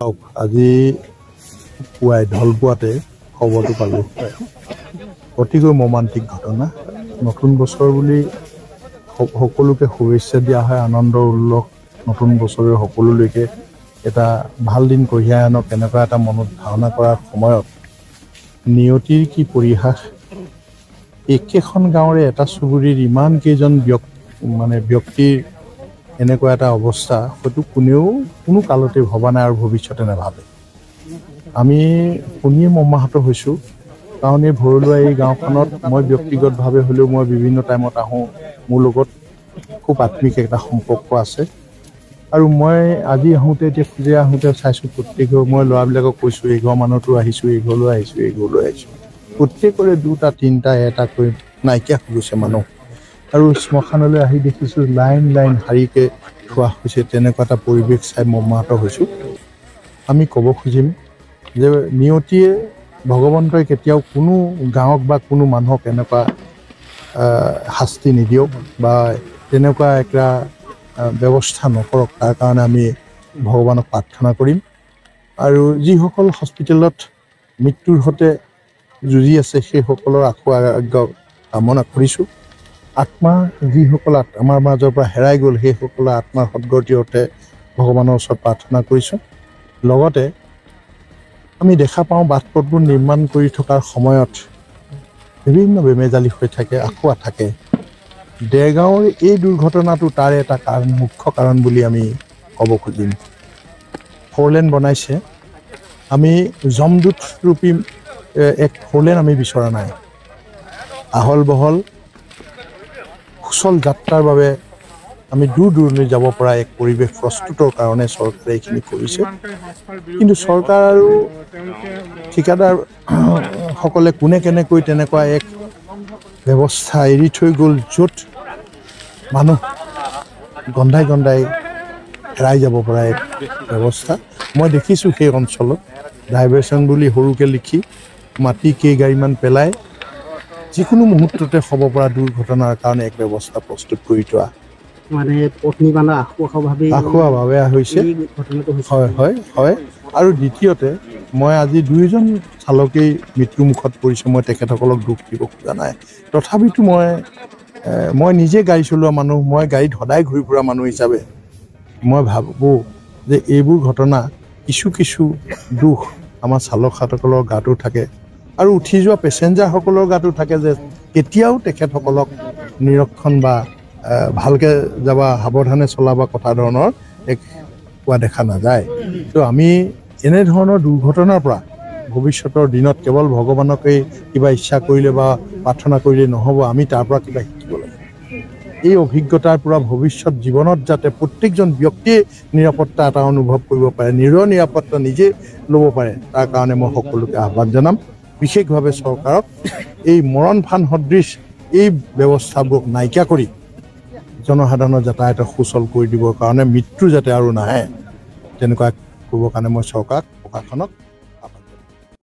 আজি পুৱাই ঢলপুৱাতে খবৰটো পালোঁ। অতিকৈ মৰ্মান্তিক ঘটনা। নতুন বছৰ বুলি সকলোকে শুভেচ্ছা দিয়া হয়, আনন্দ উল্লাস, নতুন বছৰে সকলোলৈকে এটা ভাল দিন কঢ়িয়াই আনক, এনেকুৱা এটা মনত ধাৰণা কৰাৰ সময়ত নিয়তিৰ কি পৰিহাস, একেখন গাঁৱৰে এটা চুবুৰীৰ ইমান কেইজন মানে ব্যক্তিৰ এনেকুৱা এটা অৱস্থা হয়তো কোনেও কোনো কালতে ভবা নাই আৰু ভৱিষ্যতে নাভাবে। আমি শুনিয়ে মৰ্মাহত হৈছোঁ, কাৰণ এই ভৰলুৱা এই গাঁওখনত মই ব্যক্তিগতভাৱে হ'লেও মই বিভিন্ন টাইমত আহোঁ, মোৰ লগত খুব আত্মিক এটা সম্পৰ্ক আছে। আৰু মই আজি আহোঁতে এতিয়া খোজে আহোঁতে চাইছোঁ প্ৰত্যেকৰ, মই ল'ৰাবিলাকক কৈছোঁ এই ঘৰ মানুহতো আহিছোঁ, এই ঘৰলৈ আহিছোঁ, এই ঘৰলৈ আহিছোঁ, প্ৰত্যেকৰে দুটা তিনিটা এটাকৈ নাইকিয়া হৈ গৈছে মানুহ। আৰু শ্মশানলৈ আহি দেখিছোঁ লাইন লাইন শাৰীকে থোৱা হৈছে, তেনেকুৱা এটা পৰিৱেশ চাই মৰ্মাহত হৈছোঁ। আমি ক'ব খুজিম যে নিয়তিয়ে ভগৱন্তই কেতিয়াও কোনো গাঁৱক বা কোনো মানুহক এনেকুৱা শাস্তি নিদিয়ক বা তেনেকুৱা এটা ব্যৱস্থা নকৰক, তাৰ কাৰণে আমি ভগৱানক প্ৰাৰ্থনা কৰিম। আৰু যিসকল হস্পিটেলত মৃত্যুৰ সৈতে যুঁজি আছে সেইসকলৰ আশু আৰোগ্য কামনা কৰিছোঁ। আত্মা যিসকল আমাৰ মাজৰ পৰা হেৰাই গ'ল সেইসকলৰ আত্মাৰ সদগতিৰ অৰ্থে ভগৱানৰ ওচৰত প্ৰাৰ্থনা কৰিছোঁ। লগতে আমি দেখা পাওঁ বাট পথবোৰ নিৰ্মাণ কৰি থকাৰ সময়ত বিভিন্ন বেমেজালি হৈ থাকে, আসোঁৱাহ থাকে। দেৰগাঁৱৰ এই দুৰ্ঘটনাটো তাৰে এটা কাৰণ, মুখ্য কাৰণ বুলি আমি ক'ব খুজিম। ফ'ৰ লেন বনাইছে, আমি যমদূত ৰূপী এক ফ'ৰ লেন আমি বিচৰা নাই। আহল বহল সুচল যাত্ৰাৰ বাবে আমি দূৰ দূৰণি যাব পৰা এক পৰিৱেশ প্ৰস্তুতৰ কাৰণে চৰকাৰে এইখিনি কৰিছে। কিন্তু চৰকাৰ আৰু ঠিকাদাৰসকলে কোনে কেনেকৈ তেনেকুৱা এক ব্যৱস্থা এৰি থৈ গ'ল য'ত মানুহ গন্ধাই গন্ধাই হেৰাই যাব পৰা এক ব্যৱস্থা মই দেখিছোঁ। সেই অঞ্চলত ডাইভাৰ্চন বুলি সৰুকৈ লিখি মাটি কেইগাড়ীমান পেলাই যিকোনো মুহূৰ্ততে হ'ব পৰা দুৰ্ঘটনাৰ কাৰণে এক ব্যৱস্থা প্ৰস্তুত কৰি থোৱা, মানে পথ নিৰ্মাণৰ আসোঁৱাহভাৱে হৈছে। হয় হয় হয়। আৰু দ্বিতীয়তে মই আজি দুয়োজন চালকেই মৃত্যুমুখত পৰিছে, মই তেখেতসকলক দুখ দিব খোজা নাই। তথাপিতো মই নিজে গাড়ী চলোৱা মানুহ, মই গাড়ীত সদায় ঘূৰি ফুৰা মানুহ হিচাপে মই ভাবোঁ যে এইবোৰ ঘটনা কিছু কিছু দুখ আমাৰ চালকসকলৰ গাতো থাকে আৰু উঠি যোৱা পেচেঞ্জাৰসকলৰ গাতো থাকে যে কেতিয়াও তেখেতসকলক নিৰীক্ষণ বা ভালকৈ যাবা, সাৱধানে চলাবা কথা ধৰণৰ এক কোৱা দেখা নাযায়। ত' আমি এনেধৰণৰ দুৰ্ঘটনাৰ পৰা ভৱিষ্যতৰ দিনত কেৱল ভগৱানকেই কিবা ইচ্ছা কৰিলে বা প্ৰাৰ্থনা কৰিলে নহ'ব, আমি তাৰ পৰা কিবা শিকিব লাগিব। এই অভিজ্ঞতাৰ পৰা ভৱিষ্যত জীৱনত যাতে প্ৰত্যেকজন ব্যক্তিয়ে নিৰাপত্তা এটা অনুভৱ কৰিব পাৰে, নিজৰ নিৰাপত্তা নিজে ল'ব পাৰে, তাৰ কাৰণে মই সকলোকে আহ্বান জনাম। বিশেষভাৱে চৰকাৰক এই মৰণ ফান সদৃশ এই ব্যৱস্থাবোৰ নাইকিয়া কৰি জনসাধাৰণৰ যাতায়াত সুচল কৰি দিবৰ কাৰণে, মৃত্যু যাতে আৰু নাহে তেনেকুৱা কৰিবৰ কাৰণে মই চৰকাৰক, প্ৰশাসনক